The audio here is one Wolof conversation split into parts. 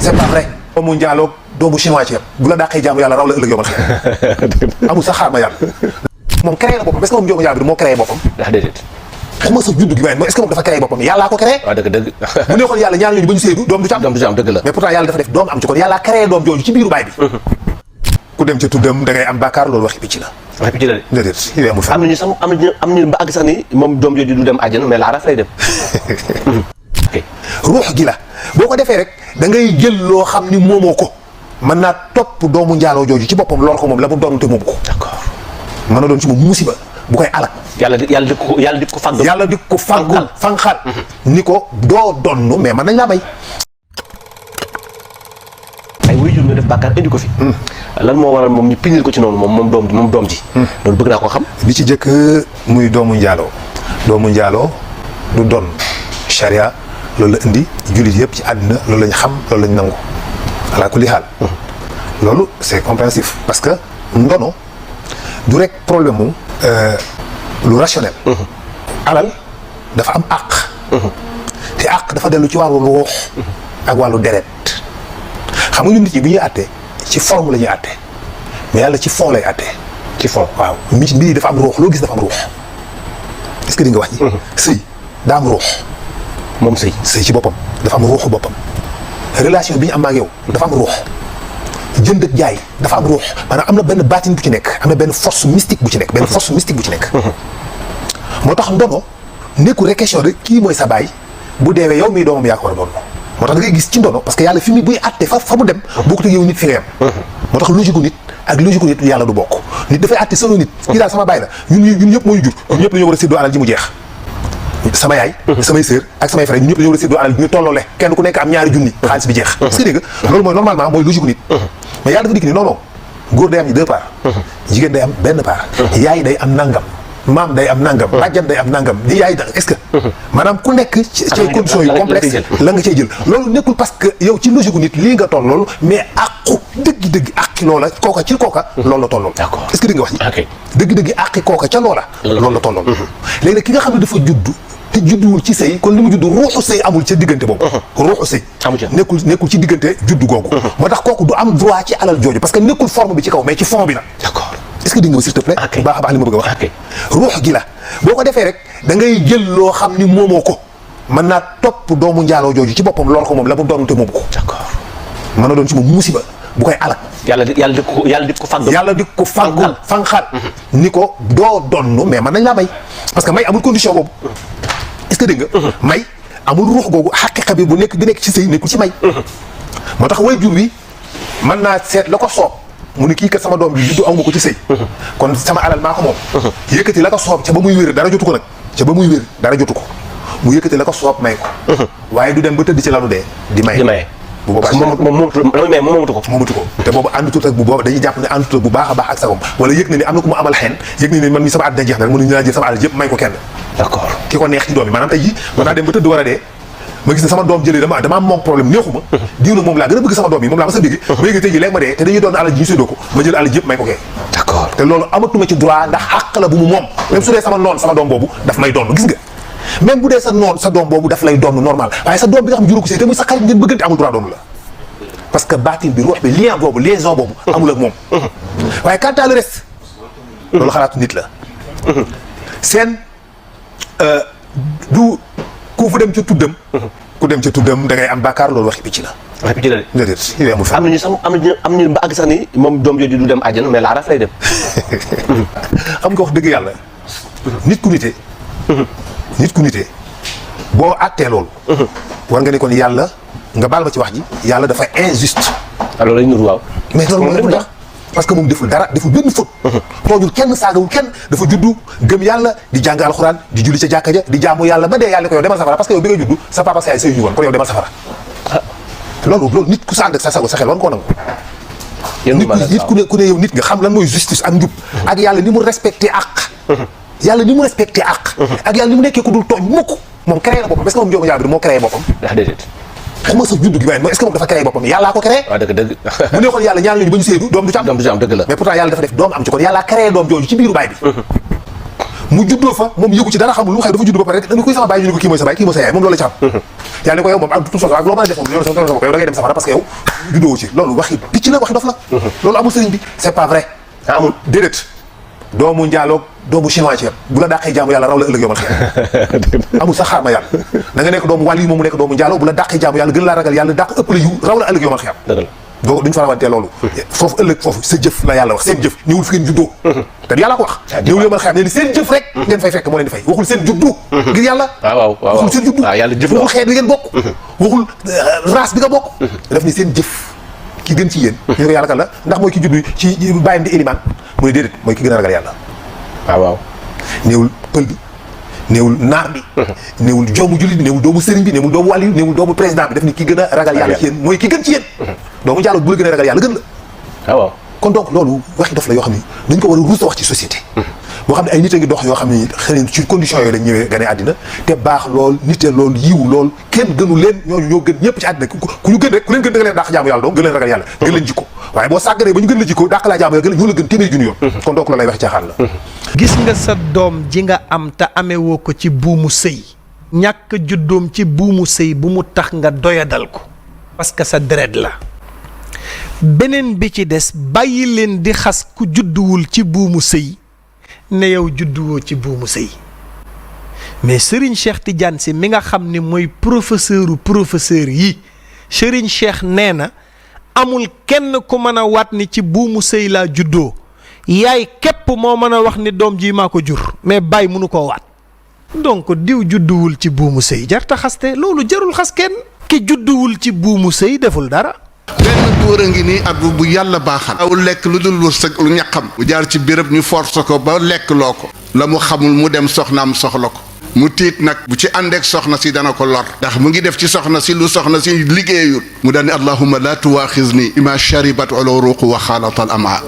c'est pas vrai. doomu njaaloog doomu chinois ci yam bu la dàqee jaamu yàlla raw la ëllëg yomal amul sax xaar ma yàlla moom créé na boppam est-ce que moom doomu njaal bi moo créé boppam déedéet xam nga sa juddu gi may est-ce que moom dafa créé boppam yàllaa ko créé waaw dëgg bu neexoon yàlla ñaan lañu ba ñu séedu doom du ci am dëgg la mais pourtant yàlla dafa def doom am ci kon yàllaa créé doom jooju ci biiru baay bi ku dem ca tuddam da ngay am bàkkaar loolu waxi picc la waaye picc la de déedéet yooyu amul am nañu sax am nañu ba àgg sax ni moom doom jooju du dem àjjana mais laaraf lay dem ok ruux gi la boo ko defee rek da ngay jël loo xam ni moomoo ko mën naa topp doomu njaaloo jooju ci boppam lool ko moom la mu doon te moomu ko d'accord mën na doon ci moom musiba bu koy alak yàlla di ko fàgg yàlla di ko fàggul fanxal ni ko doo donn mais mën nañ laa may ay waajur nga def bàkkaar indi ko fi lan moo waral moom ñu pinil ko ci noonu moom doom ji loolu bëgg naa ko xam li ci jëkk muy doomu njaaloo du doon charia loolu la indi jullit yëpp ci àddina loolu lañ xam loolu lañ nangu ala kulli xaal loolu c'est compréhensif parce que ndono du rek problème mu lu rationnel alal dafa am àq te àq dafa dellu ci wàllu ruux ak wàllu deret xam nga ñun nit ñi bi ñuy àttee ci forme la ñuy àttee mais yàlla ci fond lay àttee ci fond waaw mbir yi dafa am ruux loo gis dafa am ruux est-ce que di nga wax ji sëy daa am ruux moom sëy ci boppam dafa am ruuxu boppam relation bi ñu am ak yow dafa am ruux jënd ak jaay dafa am ruux maanaam am na benn baatin bu ci nekk am na benn force mystique bu ci nekk moo tax ndono nekkul rek question de kii mooy sa baay bu deewee yow mii doomam yaa ko war a doon moo tax da ngay gis ci ndono parce que yàlla fi mu buy àtte fa mu dem bokkut ak yow nit fi nga yem moo tax logique gu nit ak logique gu nit yàlla du bokk nit dafay àtte solo nit kii daal sama baay la ñun ñëpp moo ñu jur ñun ñëpp dañoo war a séddoo alal ji mu jeex sama yaay samay sœur ak samay frère ñun ñëpp dañoo war a séddoo alal ji ñu tolloole kenn ku nekk am ñaari junni xaalis bi jeex est-ce que dégg nga loolu mooy normalement mooy logique gu nit mais yàlla dafa dikk ni non non góor day am 2 parts jigéen day am benn part yaay day am nangam maam day am nangam bàjjan day am nangam di yaay da est-ce que maanaam ku nekk ci conditions yu complexe la nga cay jël loolu nekkul parce que yow ci logique gu nit lii nga toll loolu mais àqu dëgg-dëgg àqi loola kooka loolu la tollool est-ce que di nga wax ji dëgg-dëgg àqi kooka ca loola loolu la tollool léegi nag ki nga xam ne dafa juddu te judduwul ci sëy kon li mu juddu ruuxu sëy amul ca diggante boobu ruuxu sëy nekkul ci diggante juddu googu moo tax kooku du am droit ci alal jooju parce que nekkul forme bi ci kaw mais ci fond bi la d'accord est-ce que di nga s'il te plaît baax a baax li ma bëgg a wax ruux gi la boo ko defee rek da ngay jël loo xam ni moomoo ko mën naa topp doomu njaaloo jooju ci boppam lool ko moom la mu doon te moomu ko d'accord mën na doon ci moom musiba bu koy alak yàlla di ko fàggul fanxal ni ko doo donn mais mën nañ laa may parce que may amul condition boobu est-ce que dégg nga may amul ruux googu xaqiqa bi bu nekk ci sëy nekkul ci may moo tax way jur wi mën naa seet la ko soob mu ne kii kat sama doom bi juddu awma ko ci sëy kon sama alal maa ko moom yëkkati la ko soob ca ba muy wér dara jotu ko nag ca ba muy wér dara jotu ko mu yëkkati la ko soob may ko waaye du dem ba tëdd ci lalu dee di maye bu boobaa moomatu ko te boobu àndutut ak bu booba dañuy jàpp ne àndutut ak bu baax a baax ak sagom wala yëg na ni am na ku mu amal xeen yëg na ni man mi sama àddina jeex na rek mënuñu laa jël sama alal yëpp may ko kenn d'accord ki ko neex ci doom yi maanaam tey jii mën naa dem ba tëdd war a dee ma gis ne sama doom jëlee dama am moom problème neexuma diw na moom laa gën a bëgg sama doom yi moom laa ma sa bégge ba yëgee tey jii léegi ma dee te dañuy doon alal ji ñu séddoo ko ma jël alal ji yëpp may ko kee d'accord te loolu amatuma ci droit ndax xàq la bu mu moom même su dee sama noon sama doom boobu daf may doon gis nga même bu dee sa noon sa doom boobu daf lay doon normal waaye sa doom bi nga xam juru ko see te muy sa xarit ngeen bëggante amul droit doonu la parce que baatin bi ruux bi lien boobu liaison boobu amul ak moom waaye quant à le reste loolu xalaatu nit la seen du ku fu dem ca tuddam da ngay am bàkkaar loolu waxi picc la waaye picc la de déedéet yooyu amul fa am nañu ba àgg sax ni moom doom jooju du dem àjjana mais laaraf lay dem xam nga wax dëgg yàlla nit ku nite boo àttee loolu war nga ne kon yàlla nga baal ma ci wax ji yàlla dafa injuste alors lay nur waaw mais loolu mooy tax parce que moom deful dara deful benn faute tooñul kenn saagawul kenn dafa juddu gëm yàlla di jàng alxuraan di julli ca jàkka ja di jaamu yàlla ba dee yàlla ko yow demal safara parce que yow bi nga juddu sa papa sa yaay sëyuñu woon kon yow demal safara loolu nit ku sànd ak sa sago sa xel war nga koo nangu nit ku ne yow nit nga xam lan mooy justice ak njub ak yàlla ni mu respecté àq yàlla ni mu respecté àq ak yàlla ni mu nekkee ku dul tooñ mukk moom créé na boppam est-ce que moom Ndiogou Diallo moo créé boppam xam nga sa juddu gi may est-ce que moom dafa créé boppam yàllaa ko créé waaw dëgg bu neexoon yàlla ñaan lañu ba ñu séedu doom du ci am dëgg la mais pourtant yàlla dafa def doom am ci kon yàllaa créé doom jooju ci biiru baay bi mu juddoo fa moom yëgu ci dara xamul lu xëy dafa juddoo ba pare rek indi kuy sama baay ñu ne ko kii mooy sa baay kii mooy sa yaay moom loolu la ci xam yàlla ne ko yow moom ak toute façon ak loo mën a def moom yow da ngay dem safara parce que yow juddoo ci loolu waxi picc la waxi dof la loolu amul sëriñ bi c'est pas vrai amul déedéet doomu njaaloog doomu chinois ci yam bu la dàqee jaamu yàlla raw la ëllëg yow man xëy amul sax xaar ma yàlla da nga nekk doomu wàll yi moom mu nekk doomu njaaloog bu la dàqee jaamu yàlla gën laa ragal yàlla dàq ëpp la yiw raw la ëllëg yow man xëy doo duñ fa rawantee loolu foofu ëllëg foofu sa jëf la yàlla wax seen jëf ñëwul fi ngeen juddoo te yàlla ko wax ñëwul yow man xëy ne ni seen jëf rek ngeen fay fekk moo leen di fay waxul seen juddu ngir yàlla waxul seen juddu waxul xeet bi ngeen bokk waxul race bi nga bokk daf ni seen jëf ki gën ci yéen ñu ko yàlla kan la ndax mooy ki juddu ci bàyyam di élimaan mu ne déedéet mooy ki gën a ragal yàlla waaw néewul pël bi néewul naar bi néewul joomu jullit bi néewul doomu sëriñ bi néewul doomu wàlli bi néewul doomu président bi daf ni ki gën a ragal yàlla ci yéen mooy ki gën ci yéen doomu jàllo bu la gën a ragal yàlla gën la waaw kon donc loolu waxi dof la yoo xam ni dañ ko war a ruus a wax ci société boo xam ne ay nit a ngi dox yoo xam ne xëy na ci conditions yooyu lañ ñëwee gane àddina te baax lool nite lool yiw lool kenn gënu leen ñooñu ñoo gën ñëpp ci àddina ku ñu gën rek ku leen gën da nga leen dàq jaamu yàlla donc gën leen ragal yàlla gën leen jikko waaye boo sàgganee ba ñu gën la jikko dàq laa jaamu yàlla ñoo la gën téeméeri junni yoon kon donc loolu lay wax caaxaan la gis nga sa doom ji nga am te amewoo ko ci buumu sëy ñàkk juddoom ci buumu sëy bu mu tax nga doyadal ko parce que sa deret la beneen bi ci des bàyyi leen di xas ku judduwul ci buumu sëy ne yow judduwoo ci buumu sëy mais Serigne Cheikh Tidiane Sy mi nga xam ni mooy professeur yi Serigne Cheikh nee na amul kenn ku mën a waat ni ci buumu sëy laa juddoo yaay képp moo mën a wax ni doom ji maa ko jur mais bàyyi mënu koo waat donc diw judduwul ci buumu sëy jarta xaste loolu jarul xas kenn ki judduwul ci buumu sëy deful dara benn góor a ngi nii at bu yàlla baaxal aw lekk lu dul wërsëg lu ñaqam mu jaar ci béréb ñu force ko ba lekk loo ko la mu xamul mu dem soxnaam soxla ko mu tiit nag bu ci àndeek soxna si dana ko lor ndax mu ngi def ci soxna si lu soxna si liggéeyul mu daan ne allahumma la tuwaaxizni ima sharibat uluruqu wa xaalatal ama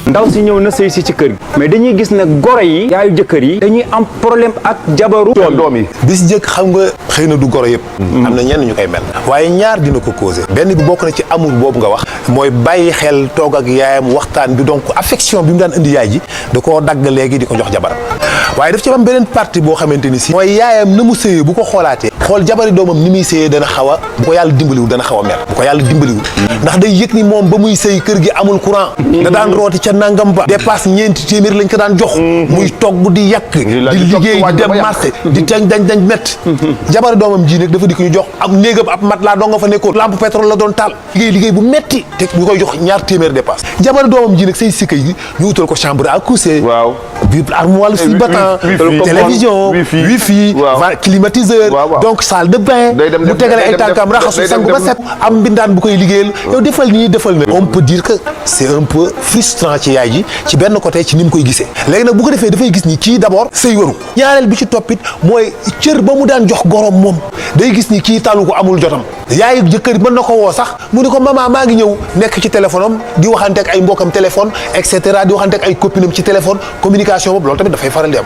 ndaw si ñëw na sëy si ci kër gi mais dañuy gis ne goro yi yaayu jëkkër yi dañuy am problème ak jabaru doom yi bis jëkk xam nga xëy na du goro yëpp am na ñenn ñu koy mel waaye ñaar dina ko causé benn bi bokk na ci amour boobu nga wax mooy bàyyi xel toog ak yaayam waxtaan bi donc affection bi mu daan indi yaay ji da koo dagg léegi di ko jox jabaram waaye daf ci am beneen partie boo xamante ni si mooy yaayam na mu sëyee bu ko xoolaatee xool jabari doomam ni muy sëyee dana xaw a bu ko yàlla dimbaliwul dana xaw a mer bu ko yàlla dimbaliwul ndax day yëg ni moom ba muy sëy kër gi amul courant da daan rooti ca nangam ba dépasse ñeenti téeméer lañ ko daan jox muy togg di yàq di liggéey di dem marché di dañ mett jabari doomam ji nag dafa di ko ñu jox am néegam ab mat laa doo nga fa nekkoon lampe pétrole la doon taal liggéey bu metti te ñu koy jox ñaar téeméer dépasse jabari doomam ji nag say sikka yi ñu utal ko chambre à coucher bible armoire si battant télévision wifi climatiseur donc salle de bain mu tegale ay tànkam raxasu sangu ba set am mbindaan bu koy liggéeyal yow defal nii defal na on peut dire que c'est un peu frustrant ci yaay ji ci benn côté ci ni mu koy gisee léegi nag bu ko defee dafay gis ni kii d'abord sëy waru ñaareel bi ci toppit mooy cër ba mu daan jox gorom moom day gis ni kii talu ko amul jotam yaay jëkkër mën na ko woo sax mu ni ko maman maa ngi ñëw nekk ci téléphone am di waxante ak ay mbokkam téléphone et cetera di waxante ak ay copinam ci téléphone communication boobu loolu tamit dafay faral di am